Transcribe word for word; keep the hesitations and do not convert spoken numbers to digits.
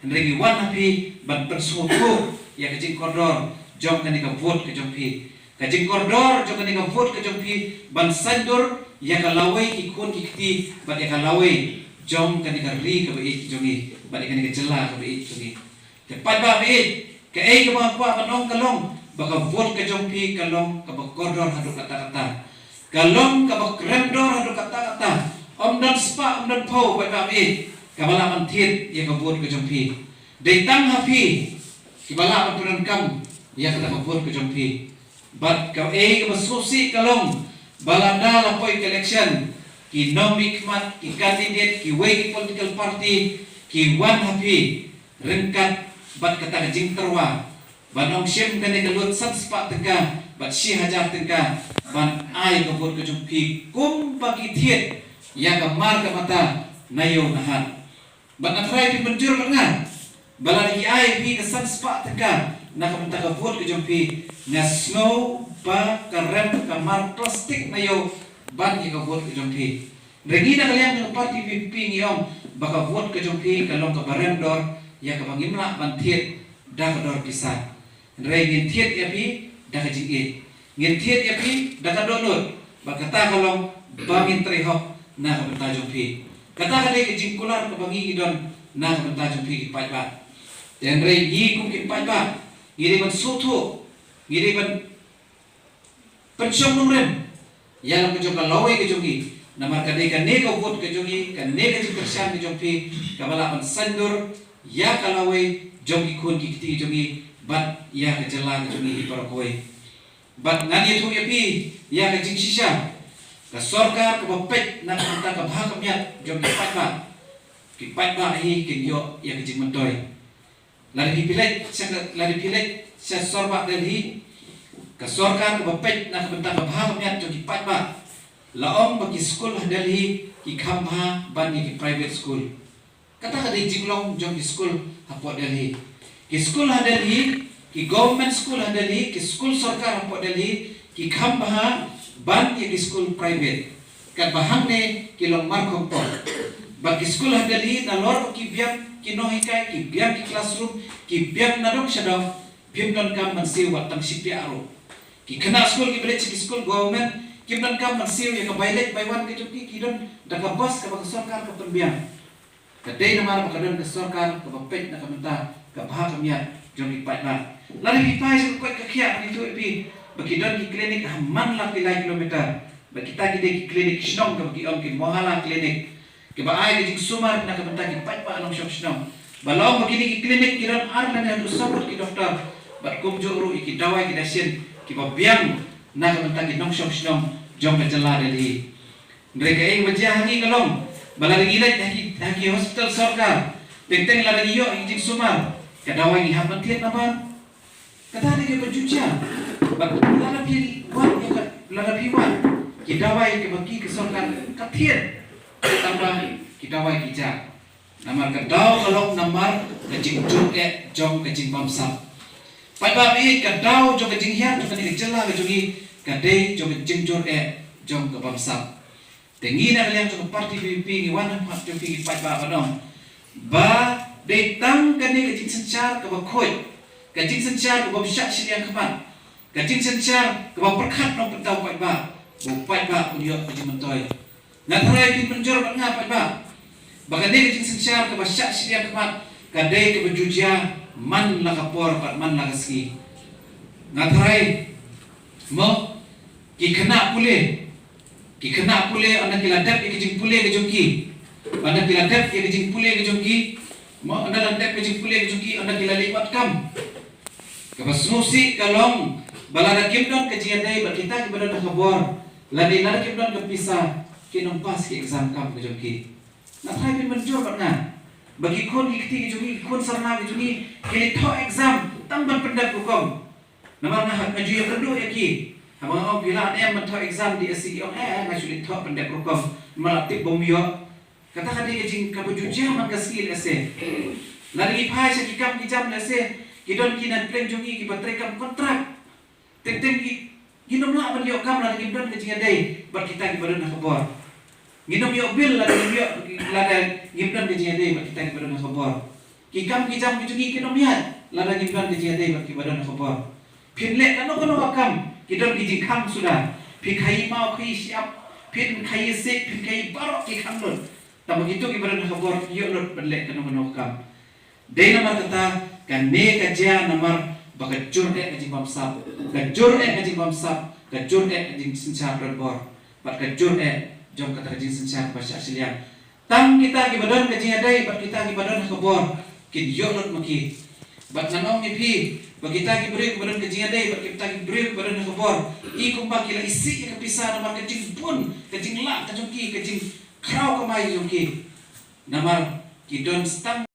Hynrei ngi wan ha phi ban pynsngewthuh ïa ka jingkordor jong kane ka vote ka jong phi. Ka jingkordor jong kane ka vote ka jong phi ban saiñdur ïa ka lawei ki khun ki kti bad ïa ka lawei jong kane ka ri kaba ïeit ka jong ngi bad ïa kane ka jylla kaba ïeit ka jong ngi. Te paidbah ba ïeit, kaei kaba nga kwah ban ong ka long ba ka vote ka jong phi ka long kaba kordor haduh katta katta. Ka long kaba rem dor haduh katta katta. Ym don spah ym don phew paidbah ba ïeit kaba lah ban thied ïa ka vote ka jong phi. Dei tang ha phi kiba lah ban pyndonkam ïa kata ka vote ka jong phi. Bad kaei kaba sngewsih ka long ba lada la poi ka election, ki nongmihkhmat, ki candidate, kiwei ki political party ki wan ha phi ryngkat bad kata ka jingtyrwa ban ong shim kane ka lut san spah tyngka bad shi hajar tyngka ban ai ka vote ka jong phi kumba ki thied ïa ka mar ka mata na ïew na hat. Bad nga tharai phin mynjur bad nga ba lada ki ai phi ka san spah tyngka na ka bynta ka vote ka jong phi, nga sngew ba ka rem ka mar plastik na ïew ban ïa ka vote ka jong phi. Hynrei ngi na ka liang ka party V P P ngi ong ba ka vote ka jong phi ka long kaba rem dor ïa kaba ngim lah ban thied da ka dor pisa. Hynrei ngin thied ïa phi da ka jingïeit, ngin thied ïa phi da ka dohnud. Bad kata ka long ba ngin trei hok na ka bynta jong phi. Kata ka dei ka jingkular kaba ngi ngi don na ka bynta jong phi ki paidbah. Te hynrei ngi kum ki paidbah ngi dei ban sngewthuh, ngi dei ban pynshong nongrim ïa la ka jong ka lawei ka jong ngi. Namar ka dei kane ka vote ka jong ngi, kane ka jingkyrshan ka jong phi kaba lah ban saiñdur ïa ka lawei jong ki khun ki kti jong ngi bad ïa ka jylla ka jong ngi hi baroh kawei. Bad ngan ïathuh ïa phi ïa ka jingshisha, ka sorkar kaba peit na ka bynta ka bha ka miat jong ki paidbah, ki paidbah hi kin ïoh ïa ka jingmyntoi. Lada phi peit sha ka, lada phi peit sha sor bah Delhi, ka sorkar kaba peit na ka bynta ka bha ka miat jong ki paidbah la ong ba ki skul ha Delhi ki kham bha ban ïa ki private school. Kata ka dei jinglong jong ki skul hapoh Delhi. Ki skul ha Delhi, ki government school ha Delhi, ki skul sorkar hapoh Delhi ki kham bha ban ïa ki skul private. Katba hangne ki long markhongpong. Bad ki skul ha Delhi nalor ba ki biang ki nonghikai, ki biang ki classroom, ki biang nadong shadong, phim donkam ban siew wat tang shipia ruh. Ki khynnah skul kiba leit sha ki skul government kim donkam ban siew ïa ka bai leit bai wan ka jong ki, ki don da ka bus kaba ka sorkar ka pynbiang. Ka dei namar ba ka don ka sorkar kaba peit na ka bynta ka bha ka miat jong ki paidbah. Lada phi phai sha ka koit ka khiah ngi ïathuh ïa phi ba ki don ki klinik ha man la ki lai kilometer. Ba kita ki dei ki klinik shnong kaba ki ong ki mohalla clinic, kiba ai ka jingsumar na ka bynta ki paidbah nongshong shnong. Ba long ba kine ki klinik ki don ar lane haduh saw ngut ki doktor bad kumjuh ruh ïa ki dawai ki dashin kiba biang na ka bynta ki nongshong shnong jong ka jylla Delhi. Hynrei kaei ba jia ha ngi ka long ba lada ngi leit ha ki, ha ki hospital sorkar, teng teng lada ngi ïoh ïa ki jingsumar, ka dawai ngi hap ban thied namar kata dei kaba ju jia. Bad lada phi wad ïa ka, lada phi wad ki dawai kiba ki ka sorkar ka thied, tangba ki dawai ki jia. Namar ka daw ka long namar ka jingjur eh jong ka jingbamsap. Paidbah ba ïeit, ka daw jong ka jinghiar jong kane ka jylla ka jong ngi ka dei jong ka jingjur eh jong ka bamsap. Te ngi na ka liang jong ka party V P P ngi wan ha khmat jong phi ki paidbah ban ong ba dei tang kane ka jingsynshar kaba khuid, ka jingsynshar kaba bym shah shiliang khmat, ka jingsynshar kaba pyrkhat nongpyntaw paidbah, ba u paidbah un ïoh ka jingmyntoi. Nga tharai phin mynjur bad nga paidbah ba kane ka jingsynshar kaba shah shiliang khmat ka dei kaba ju jia man la ka por bad man la ka sngi. Nga tharai mo ki khynnah pule, ki khynnah pule ynda ki la dep ïa ka jingpule ka jong ki, ynda ki la dep ïa ka jingpule ka jong ki, mo ynda la dep ka jingpule ka jong ki ynda ki la leit wad kam. Kaba sngewsih ka long ba lada kim don ka jingïadei bad kita kiba don ha ka bor, lane lada kim don ka pisa, kin ym pass ki exam kam ka jong ki. Nga tharai phin mynjur bad nga ba ki khun ki kti ki jong ngi, ki khun sarna ki jong ngi ki leit thoh exam tang ban pyndep rukom. Namar nga hap nga ju ïakynduh ïa ki. Haba nga ong phi lah ne em ban thoh exam D S C, ki ong eh nga shu leit thoh pyndep rukom. Namar la tip bym ïoh. Kata ka dei ka jing kaba ju jia man ka sngi lehse. Lada ngi phai sha ki kam ki jam lehse ki don ki na pdeng jong ngi kiba trei kam kontrak. Teng teng ngi, ngin ym lah ban ïoh kam lada ngim don ka jingïadei bad kita kiba don ha ka bor. Ngin ym ïoh bill lada ngim ïoh, lada ngim don ka jingïadei bad kita kiba don ha ka bor. Ki kam ki jam ki jong ngi kin ym ïaid lada ngim don ka jingïadei bad kiba don ha ka bor. Phin leh kano kano ka kam ki don ki jingkhang suda. Phi khaïi maw khaïi shyiap, phin khaïi siej, phin khaïi baroh ki khang lut. Tangba kito kiba don ha ka bor ki ïoh lut ban leh kano kano ka kam. Dei namar kata kane ka jia namar ba ka jur eh ka jingbamsap, ka jur eh ka jingbamsap, ka jur eh ka jingsynshar donbor bad ka jur eh jong kata ka jingsynshar ba shah shiliang. Tang kita kiba don ka jingïadei bad kita kiba don ha ka bor kin ïoh lut ma ki. Bad ngan ong ïa phi ba kita ki briew kiba don ka jingïadei bad kita ki briew kiba don ha ka bor, i kumba ki la isih ïa ka pisa namar ka jingbun ka jinglah ka jong ki, ka jingkhraw kamai jong ki. Namar ki don stang